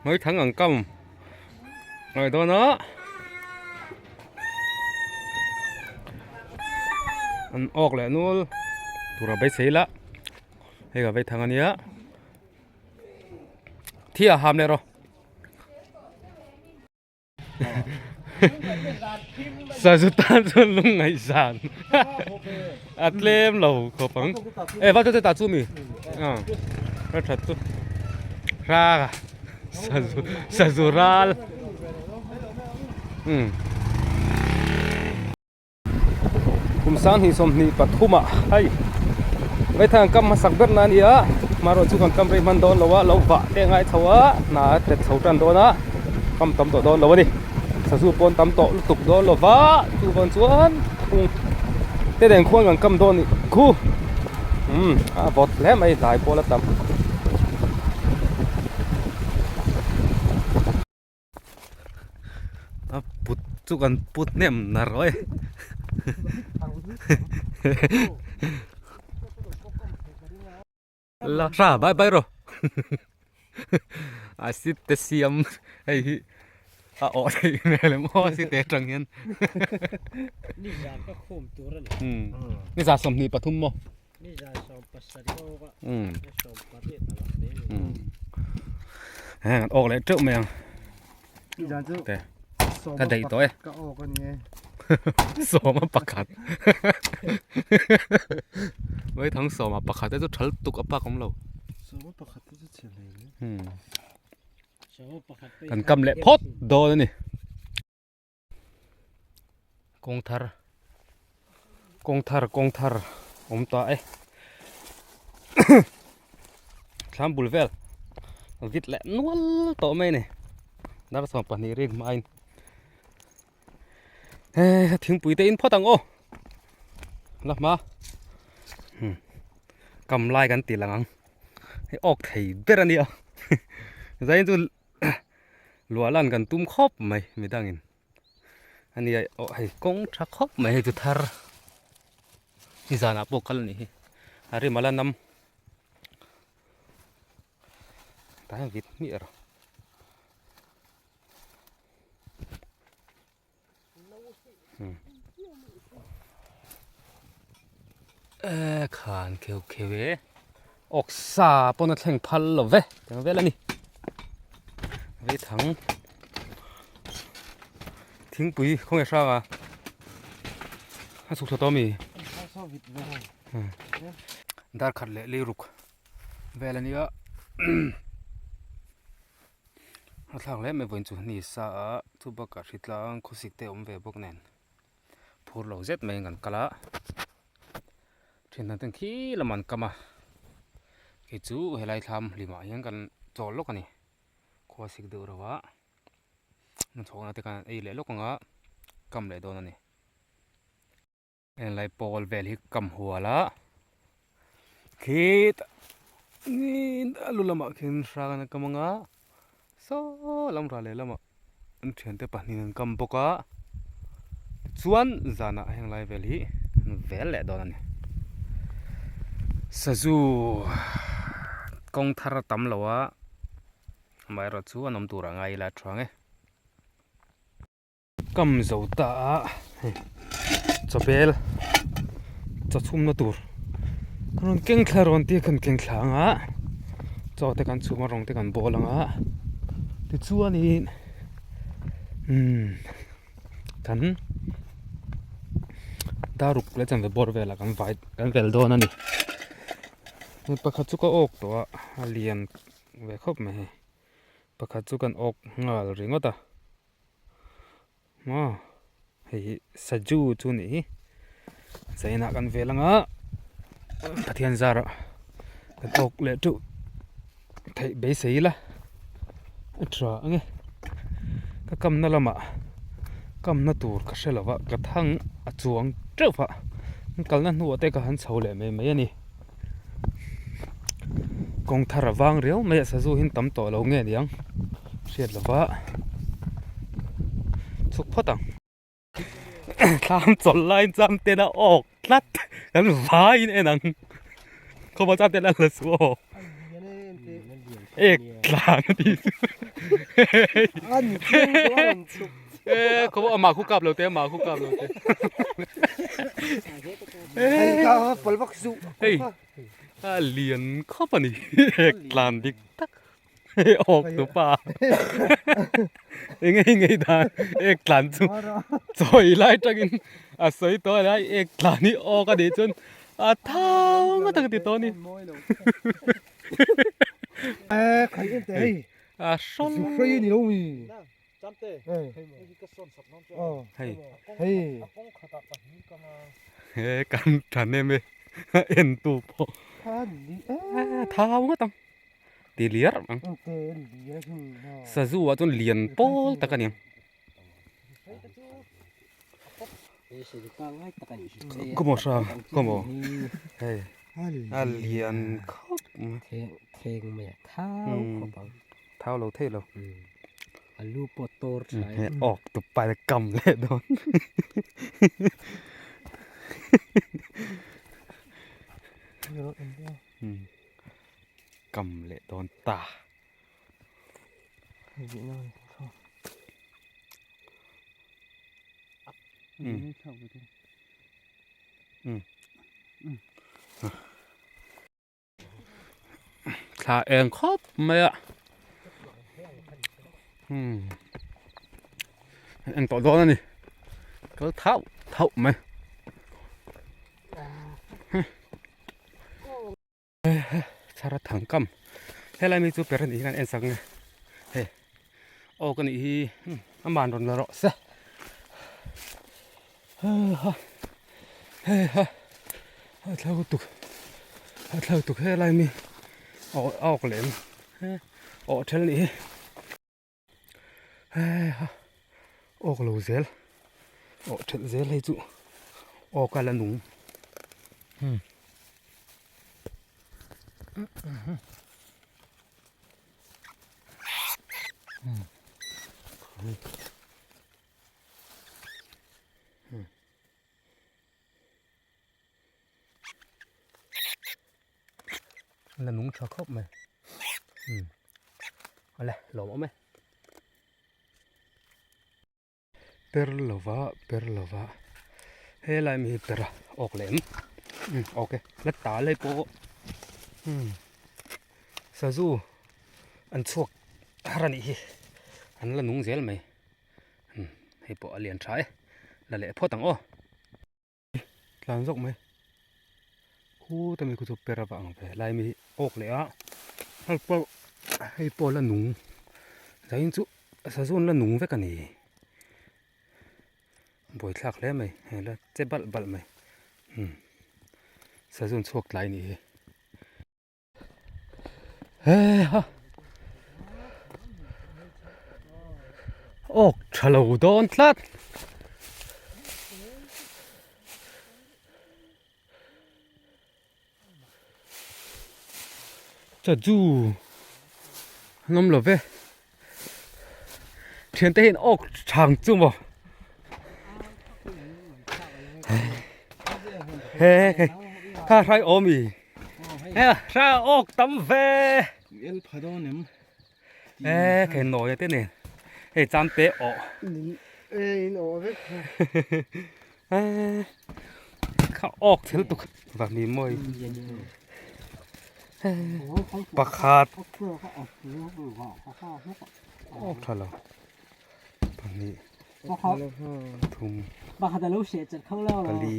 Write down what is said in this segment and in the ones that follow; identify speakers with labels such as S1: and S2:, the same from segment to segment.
S1: Mai thang ang kam ngai dawn a an awk leh nul tura beisei la hei ka vei thang ania thi a ham leh rawh. Sazu tan chuan lung ngaihzan a tlem lo khawp ang e va chu ta chu mi a ra that chu ra sazu sazu ral um Kum 2023 ah hei vaithang kam hmasak ber na a ni a hmarawh chu kan kam rei hman dawn lo a lo vah te a ngai chho a hna a tet chho tan dawn a kam tam tawh dawn lo a ni sazu pawn tam tawh lutuk dawn lo va chuvang chuan te nen khuan kan kam dawn nih khu umm a vawt hle mai hlai pawh la tam. A put chu kan put hnem na rawh e la hra bai bai rawh a sit te siam hei hi a awh theih hmel em aw a sit te atang hian
S2: nizan ka khum tur a ni
S1: nizan 23 maw
S2: nizan 17 awk a 18 a lang mai
S1: heng an awk leh teuh mai ang
S2: nizan chu
S1: te ka daih tawh e
S2: ka awk a ni e
S1: sawma pakhat vaithang sawma pakhat te chu thal tuk a pak awm lo
S2: sawma pakhat te chu chhe hle mai
S1: kan kam leh phawt dawn a ni. Kawng thar kawng thar kawng thar awm ta e thlam bul vel vit leh nual tawh mai a ni dar 12 rik hmain he thingpui te in phawt ang aw la hma kam lai kan ti lang ang hei awk thei ber a nia zain chu. Luah lan kan tum khawp mai midangin a nia aw hei kawng tha khawp mai hei chu thar nizanah pawh kal a nih hi a rim a la nam tah hian vit hmiah rawh. E khan kheu kheu e awksa pawn a thleng phal lo ve tiang vel a ni vei thang thingpui khawnge hrang a a chhuk thla tawh ami dar khat leh liruk vel a nia. A thlak hle mai vawiin chu ni sa a chu bakah hri tlang khawsik te a awm ve bawk nen phur lo zet mai in kan kal a thian ten khi lamah an kam a kei chu helai thlam hlimah hian kan chawl lawk a ni khua sik deuh reuh a chhawkna te khan an ei leh lawk ang a kam leh dawn a ni. Heng lai pawl vel hi kam hual a khit a lu lamah khian hrang an kam anga saw lam ral leh lamah an thiante pahnih an kam bawk a tichuan zanah heng lai vel hi an vel leh dawn a ni sazu kawng thar a tam lo a amaherawhchu chu an awm turah ngai ila a thu ang e. Kam zo ta a hei chawbel chaw chhumna tur ka rawn keng thla rawn tia kan keng thla ang a chaw te kan chhum a rawng te kan bawl ang a tichuanin umm kan daruk leh chanve bawr velah kan vai kan vel dawn a ni pakhat chu ka awk tawh a a lian ve khawp mai hei pakhat chu kan awk nghal ringawt a. Maw hei hi saju chu a nih hi zainah kan vel anga Pathian zarah kan awk leh teuh theih beisei ila a tha ange ka kamna lamah kamna tur ka hre lova ka thang a chuang teuh va an kalna hnuah te ka han chho leh mai mai a ni kawng thar a vang riau mai a sazu hi an tam tawh lo nge niang hriat lova chhuk phawt ang thlam chawlh laiin cham ten a awk tlat kan vaiin en ang khawpa cham ten a la su aw. Ek tlan a tih chu. E khaw amah khu kap lo te amah khu kap lo te. Hei a lian khawp a ni ek tlan dik tak awk tu pa eng nge ngei dan ek tlan chu chawi lai tangin a sawi tawh a lai ek tlan hi awk a nih chuan a thau ngawt ang ti tawh a ni. A hrawl hei he kan thahnem e en tu pawh thau ngawt ang ti liar ang sazu ah chuan lian pawl tak a ni ang. Kawmaw hrang kawmaw hei a lian khawp mai thau lo thei lo he awk tup pai kam leh dawn kam leh dawn ta. Thla eng khawp mai a en tawh dawn a ni kal thauh thauh mai. Chhara thang kam helai mi chu per anih hi kan en sak nge hei aw ka nih hi a man rawn la rawh se heiha heiha a thlau tuk a thlau tuk helai mi a awk lem awh ṭhel nih hi heiha awk lo zel awh ṭhelh zel hei chu awk a la nung. La nung tha khawp mai awle lawm awm e per lova per lova helai mi hi per a awk leh em awk e la tal hei pawh sazu an chhuak har a nih hi an la nung zel mai hei pawh a lian tha e la leh phawt ang aw. Tlan zawk mai khuta mi khu chu per avang ve lai mi hi awk leh a hei pawh hei pawh la nung zain chu sazawn la nung vek a ni buaithlak hle mai hei la che balh balh mai sazawn chhuak tlai a nih hi. Heha awk tha lo dawn tlat chazu an awm lo ve thiante hian awk chang chu maw he hei kha hrai awm i he hrai awk tam ve e khei nawi te nen hei cham te awh kha awk thil tuk va mi mawi pakhat awk tha lo pahnih thum pali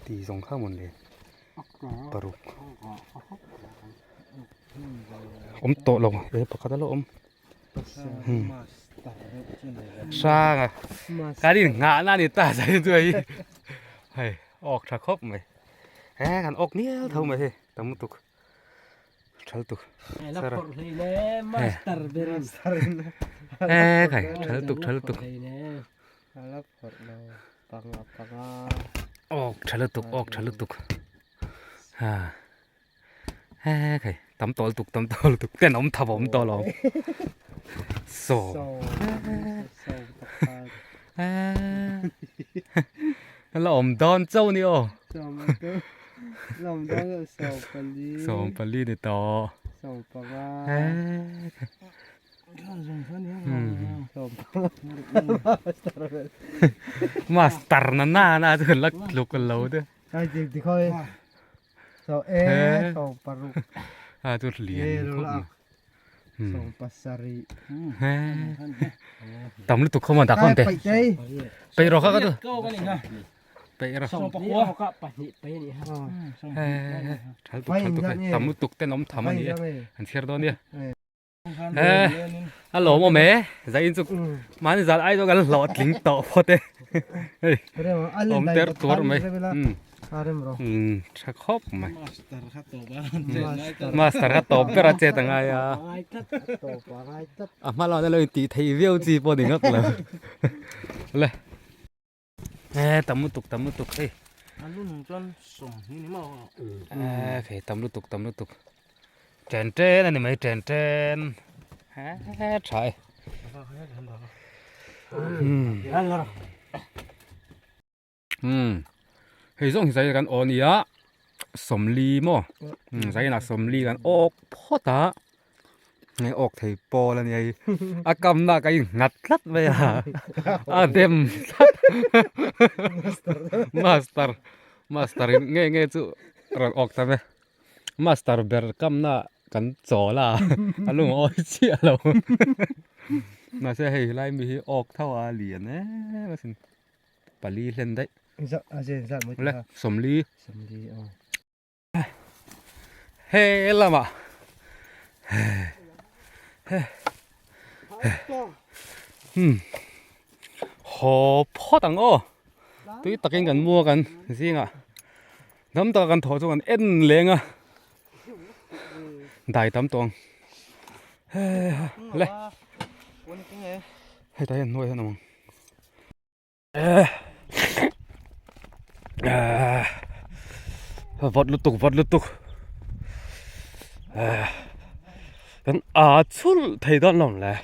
S1: tih zawng kha mawn le paruk awm tawh lo e pakhat a lo awm. Hrang a kan in nghah na ni ta zai chu hei hei awk tha khawp mai he kan awk nial tho mai hei tam lutuk thal tuk he khai thal tuk thal tuk awk tha lutuk awk tha lutuk ha. He khai tam tawh lutuk tam tawh lutuk ten awm tha awm tawh lo sawm la awm dawn chauh ni aw sawm pali ni tawh. Master na na na chu kan la tluk lo te. A chu lian khawp mai. Tam lutuk khawm a dah khawm te. Peih rawh kha ka tu. Peih rawh. Thal tuk thal tuk tam lutuk ten awm tham a ni e. An chhiar dawn nia. He a lawm awm e zain chu mahni zal ai chu kan hlawh tling tawh phawt e hei awm ter tuar mai um tha khawp mai master kha tawp ber a chet a ngai a a hma lamah te lo intih theih viau chi pawh ni ngak lo le. E tam lutuk tam lutuk hei
S2: a lu nung chuan sawmhnih ni maw
S1: e hei tam lutuk tam lutuk chen chen a ni mai chen chen he tha e um hei zawng hi zai kan aw nia sawmli maw zainah sawmli kan awk phawt a. Nge awk thei pawl a nia hi a kamna ka in nghat tlat mai a a dem tlat master master in nge nge chu rawn awk ta mai master ber kamna kan chawl a a lung a awi chiah lo mahse hei helai mi hi awk tho a lian em asin pali hlen daih le sawmli. He lamah haw phawt ang aw tui takin kan mua kan zingah dam taka kan thawh chu kan en leng a dai tam tawh ang le hetah hian hnuai hian a awm ang. Vawt lutuk vawt lutuk kan a chhul thei dawn lo le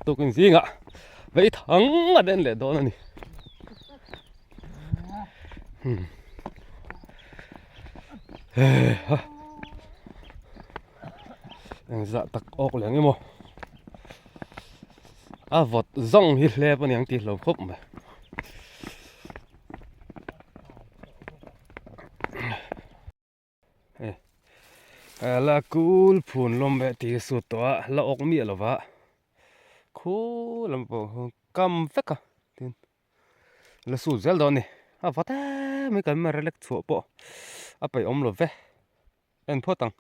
S1: tukin zingah vei thang a den leh dawn a ni. Engzah tak awk leh ang emaw a vawt zawng hi hlep a ni ang tih hlauh khawp mai. La kul phun lawm ve tih hi sut tawh a la awk miah lo va khu lam pawh kam vek a tin la sut zel dawn a ni a vawt em mai kan relax chhuah pawh a peih awm lo ve. En phawt ang.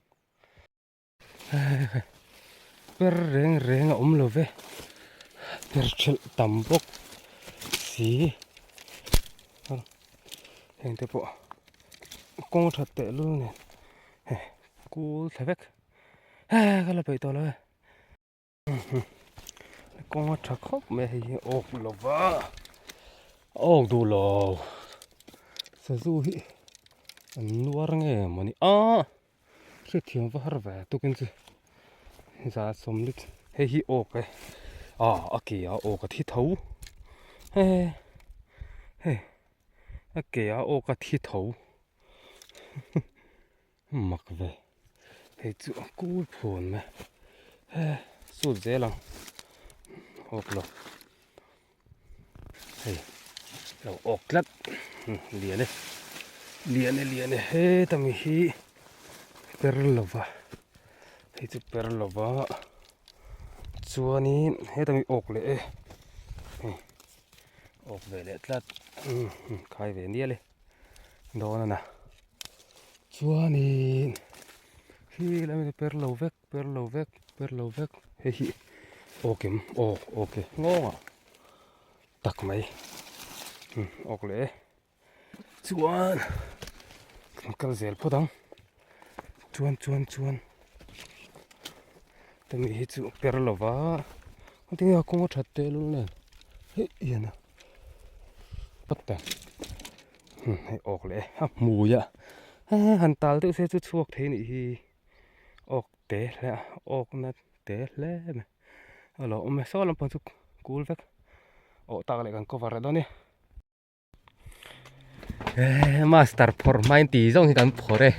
S1: Per reng reng a awm lo ve. Per thelh tam bawk si. Heng te pawh kawng that teh lul nen hei kul thla vek. He ka la peih tawh lo e. Kawng a tha khawp mai hei hi awk lo va awk duh lo sazu hi an nuar nge mawni a hrethiam va har ve tukin chu za sawmli hei hi awk e a a ke a awk a thi tho he hei a ke a awk a thi tho. Mak ve hei chu a kul phun mai he sut zel ang awk lo hei lo awk tlat lian e lian e lian e heta mi hi per lova hei chu per lova chuanin heta mi awk leh e hei awk ve leh tlat khai ve nial e dawn a na. Chuanin hi lam hi per lo vek per lo vek per lo vek hei hi awk em awk awk e nghawngah tak mai awk leh e chuan kan kal zel phawt ang chuan chuan chuan tumi hi chu per lo va tinge a kawng a that teh lul nen hei hian a patta. Hei awk leh a hmui a he han tal deuh se chu chhuak thei anih hi awk te hle a awk na te hle mai a lo awm e saw lampang chu kul vek awh tak leh kan cover leh dawn a ni. Master phawrh hmain ti zawng hi kan phawrh e.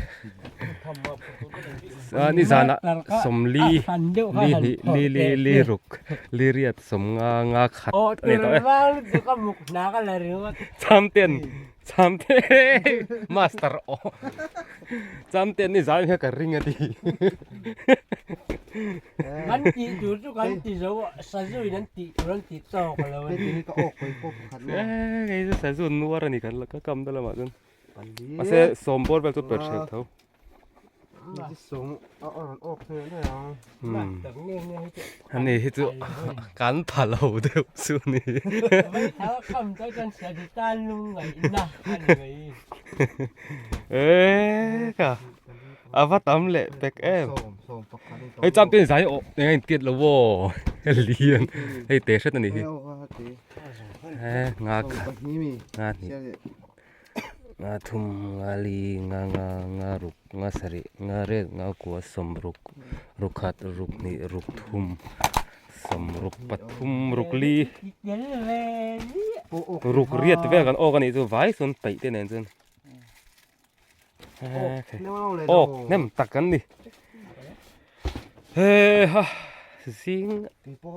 S1: Ni zanah sawmli li hnih li li li ruk li riat sawm nga nga khat a ni tawh e. Chamten chamte master aw chamten ni zan hian ka ring a ti.
S2: Kan tih tur chu kan ti zo a, sazu in an tih tur an ti tawk lo a ni.
S1: Eh kei chu sazu nuar a ni kan la ka kam ta lamah chuan. Mahse sawm bawr vel chu per hreh tho. Ani hi chu kan pha lo deuh chu a ni. Eh ka. A va tam leh pek em. Hei cham te zai awh eng a intiat lo aw lian hei te hret a nih hi eh nga khat nga hnih nga thum nga li nga nga nga ruk nga sarih nga riat nga kua sawm ruk ruk khat ruk hnih ruk thum sawm ruk pathum ruk li ruk riat vel kan awk a nih chu vai sawn paih te nen chuan. Awk hnem tak an ni he ha zing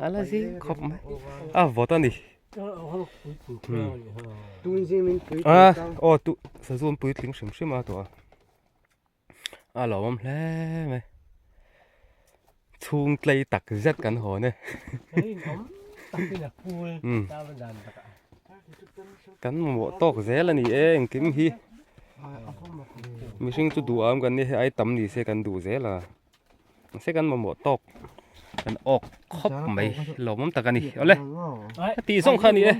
S1: ala zing khawp mai a vawt a ni a aw tu sazu an puitling hrim hrim a tawh a a lo awm hle mai chhung tlei tak zet kan hawn e kan mamawh tawk zel a ni e engkim hi mihring chu duh am kan ni hei ai tam ni se kan duh zel a mahse kan mamawh tawk kan awk khawp mai lawmawm tak a ni awle a tih zawng kha a ni e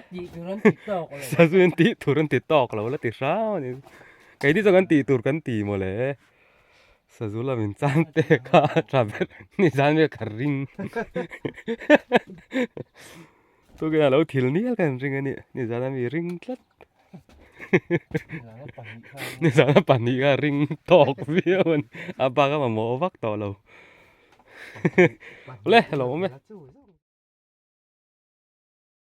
S1: sazu in tih tur an ti tawk lo la ti hram a ni keini zawng an tih tur kan ti mawle. Sazu lam in chang te kha a tha ber ni zan vel ka ring tukin a lo thil nial ka ring a ni ni zan a mi ring tlat ni zan a pahnih kha ring tawk viau a ni a bak a mamawh vak tawh lo le lo awm e.